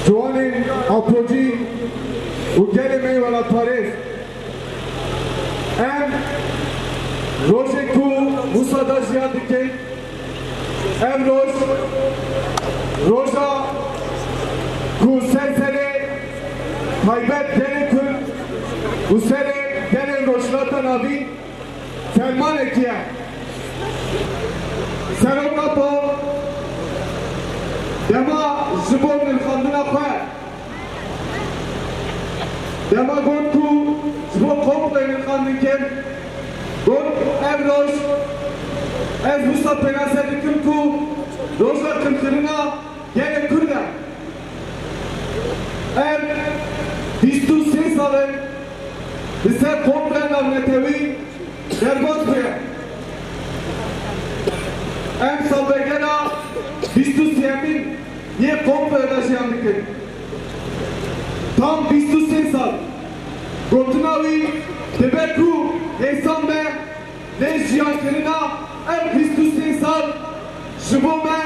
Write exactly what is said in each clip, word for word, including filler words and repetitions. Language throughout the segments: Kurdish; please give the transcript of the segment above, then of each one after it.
Ciwanên Apocî û gelê me yê welatparêz, em rojê ku Mûsa da jiyan dikin, ev roj, roja ku ser serê taybet gelê Kurd û serê gelên Rojhilata Navîn fermanekî ye. Serok Apo dema ji bo nirxandina xwe, dema got ku ji bo komployê nirxandin kir, got, ev roj ez wisa pênase dikim ku roja qirkirina gelê Kurd e. Ev bîst û sê sal in li ser komploya navnetewî derbas bûye. Em salvegera bîst û sêyemîn yê komployê de jiyan dikin. Tam bîst û sê sal. Gotina wî dibe ku hêsan be. Lê jiyankirina ev bîst û sê sal ji bo me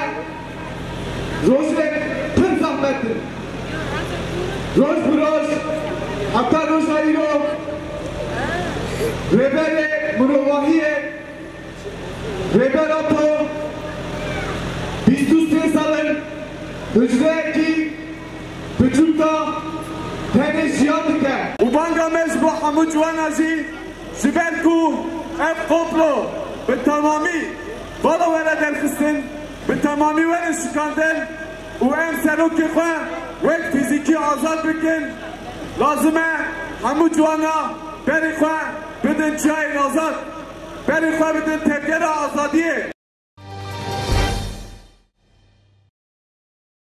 rojek pir zehmet in. Roj bi roj, heta roja îro, rêberê mirovahiyê, Rêber Apo, bîst û sê sal in hucreyekî biçûk de tenê jiyan dike. Û banga me ji bo hemû ciwana jî, ji ber ku ev komplo bi temamî vala were derxistin, bi temamî were şikandin û em serokê xwe wek fîzîkî azad bikin, lazim e hemû ciwana berê xwe bidin çiyayên azad, berê xwe bidin tevgera azadiyê.